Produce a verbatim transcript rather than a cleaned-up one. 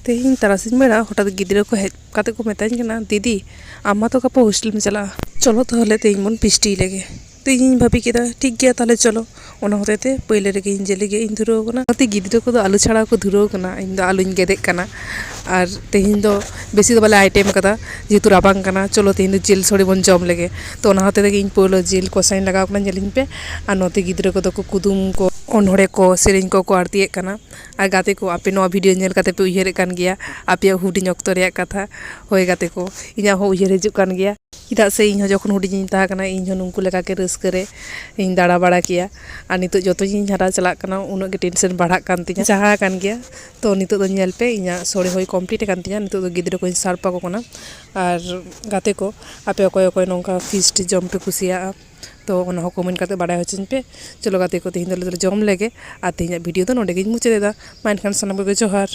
ᱛᱮᱦᱮᱧ ᱛᱟᱨᱟᱥᱤᱧ ᱵᱮᱲᱟ ᱦᱚᱴᱟᱛ ᱜᱤᱫᱽᱨᱟᱹ ᱠᱚ ᱦᱮᱡ ᱠᱟᱛᱮ ᱠᱚ ᱢᱮᱛᱟᱹᱧ ᱠᱟᱱᱟ, "ᱫᱤᱫᱤ, ᱟᱢ ᱢᱟ ᱛᱚ ᱜᱟᱯᱟ ᱦᱳᱥᱴᱮᱞ ᱮᱢ ᱪᱟᱞᱟᱜᱼᱟ, ᱪᱚᱞᱚ ᱛᱟᱦᱚᱞᱮ ᱛᱮᱦᱮᱧ ᱵᱚᱱ ᱯᱷᱤᱥᱴᱤ ᱞᱮᱜᱮ᱾" ᱛᱚ ᱤᱧᱤᱧ ᱵᱷᱟᱹᱵᱤ ᱠᱮᱫᱟ, "ᱴᱷᱤᱠ ᱜᱮᱭᱟ, ᱛᱟᱦᱚᱞᱮ ᱪᱚᱞᱚ᱾" ᱚᱱᱟ ᱦᱚᱛᱮ ᱛᱮ ᱯᱳᱭᱞᱳ ᱨᱮᱜᱮ ᱤᱧ ᱡᱮᱞ ᱜᱮᱫ ᱤᱧ ᱫᱷᱩᱨᱟᱹᱣ ᱠᱟᱱᱟ᱾ ᱚᱱᱟᱛᱮ ᱜᱤᱫᱽᱨᱟᱹ ᱠᱚᱫᱚ ᱟᱹᱞᱩ ᱪᱷᱟᱲᱟ ᱠᱚ ᱫᱷᱩᱨᱟᱹᱣ ᱠᱟᱱᱟ, ᱤᱧ ᱫᱚ ᱟᱹᱞᱩᱧ ᱜᱮᱫᱮᱜ ᱠᱟᱱᱟ᱾ ᱟᱨ ᱛᱮᱦᱮᱧ ᱫᱚ ᱵᱮᱥᱤ ᱫᱚ ᱵᱟᱞᱮ ᱟᱭᱴᱮᱢ ᱠᱟᱫᱟ, ᱡᱮᱦᱮᱛᱩ ᱨᱟᱵᱟᱝ ᱠᱟᱱᱟ, ᱪᱚᱞᱚ ᱛᱮᱦᱮᱧ ᱫᱚ ᱡᱤᱞ ᱥᱳᱲᱮ ᱵᱚᱱ ᱡᱚᱢ ᱞᱮᱜᱮ᱾ ᱛᱚ ᱚᱱᱟ ᱦᱚᱛᱮ ᱛᱮᱜᱮ ᱤᱧ ᱯᱳᱭᱞᱳ ᱡᱤᱞ ᱠᱚᱥᱟᱧ ᱞᱟᱜᱟᱣ ᱠᱟᱱᱟ, ᱧᱮᱞᱤᱧ ᱯᱮ᱾ ᱟᱨ ᱱᱚᱛᱮ ᱜᱤᱫᱽᱨᱟᱹ ᱠᱚᱫᱚ ᱠᱚ ᱠᱩᱫᱩᱢ ᱠᱚ, ᱚᱱᱚᱬᱦᱮ ᱠᱚ, ᱥᱮᱨᱮᱧ ᱠᱚᱠᱚ ᱟᱲᱛᱤᱭᱮᱫ ᱠᱟᱱᱟ᱾ ᱟᱨ ᱜᱟᱛᱮ ᱠᱚ, ᱟᱯᱮ ᱱᱚᱣᱟ ᱵᱷᱤᱰᱤᱭᱳ ᱧᱮᱞ ᱠᱟᱛᱮ ᱯᱮ ᱩᱭᱦᱟᱹᱨᱮᱫ ᱠᱟᱱ ᱜᱮᱭᱟ ᱟᱯᱮᱭᱟᱜ ᱦᱩᱰᱤᱧ ᱚᱠᱛᱚ ᱨᱮᱭᱟᱜ ᱠᱟᱛᱷᱟ᱾ ᱦᱳᱭ ᱜᱟᱛᱮ ᱠᱚ, ᱤᱧᱟᱹᱜ ᱦᱚᱸ ᱩᱭᱦᱟᱹᱨ ᱦᱤᱡᱩᱜ ᱠᱟᱱ ᱜᱮᱭᱟ᱾ ᱪᱮᱫᱟᱜ ᱥᱮ ᱤᱧ ᱦᱚᱸ ᱡᱚᱠᱷᱚᱱ ᱦᱩᱰᱤᱧ ᱤᱧ ᱛᱟᱦᱮᱸ ᱠᱟᱱᱟ, ᱤᱧ ᱦᱚᱸ ᱱᱩᱠᱩ ᱞᱮᱠᱟ ᱜᱮ ᱨᱟᱹᱥᱠᱟᱹ ᱨᱮ ᱤᱧ ᱫᱟᱬᱟ ᱵᱟᱲᱟ ᱠᱮᱭᱟ᱾ ᱟᱨ ᱱᱤᱛᱚᱜ ᱡᱚᱛᱚᱧ ᱦᱟᱨᱟ ᱪᱟᱞᱟᱜ ᱠᱟᱱᱟ, ᱩᱱᱟᱹᱜ ᱜᱮ ᱴᱮᱱᱥᱮᱱ ᱵᱟᱲᱦᱟᱜ ᱠᱟᱱ ᱛᱤᱧᱟ, ᱡᱟᱦᱟᱸ ᱠᱟᱱ ᱜᱮᱭᱟ᱾ ᱛᱚ ᱱᱤᱛᱚᱜ ᱫᱚ ᱧᱮᱞ ᱯᱮ, ᱤᱧᱟᱹᱜ ᱥᱳᱲᱮ ᱦᱚᱸ ᱠᱚᱢᱯᱞᱤᱴ ᱟᱠᱟᱱ ᱛᱤᱧᱟ᱾ ᱱᱤᱛᱚᱜ ᱫᱚ ᱜᱤᱫᱽᱨᱟᱹ ᱠᱚᱧ ᱥᱟᱨᱵᱷ ᱟᱠᱚ ᱠᱟᱱᱟ᱾ ᱟᱨ ᱜᱟᱛᱮ ᱠᱚ, ᱟᱯᱮ ᱚᱠᱚᱭ ᱚᱠᱚᱭ ᱱᱚᱝᱠᱟ ᱯᱷᱤᱥᱴ ᱡᱚᱢ ᱯᱮ ᱠᱩᱥᱤᱭᱟᱜᱼᱟ? ᱛᱚ ᱚᱱᱟ ᱦᱚᱸ ᱠᱚᱢᱮᱱᱴ ᱠᱟᱛᱮ ᱵᱟᱲᱟᱭ ᱦᱚᱪᱚᱧ ᱯᱮ᱾ ᱪᱚᱞᱚ ᱜᱟᱛᱮ ᱠᱚ, ᱛᱮᱦᱮᱧ ᱫᱚ ᱟᱞᱮ ᱫᱚᱞᱮ ᱡᱚᱢ ᱞᱮᱜᱮ᱾ ᱟᱨ ᱛᱮᱦᱮᱧᱟᱜ ᱵᱷᱤᱰᱤᱭᱳ ᱫᱚ ᱱᱚᱸᱰᱮ ᱜᱤᱧ ᱢᱩᱪᱟᱹᱫ ᱮᱫᱟ᱾ ᱢᱟ ᱮᱱᱠᱷᱟᱱ ᱥᱟᱱᱟᱢ ᱠᱚᱜᱮ ᱡᱚᱦᱟᱨ᱾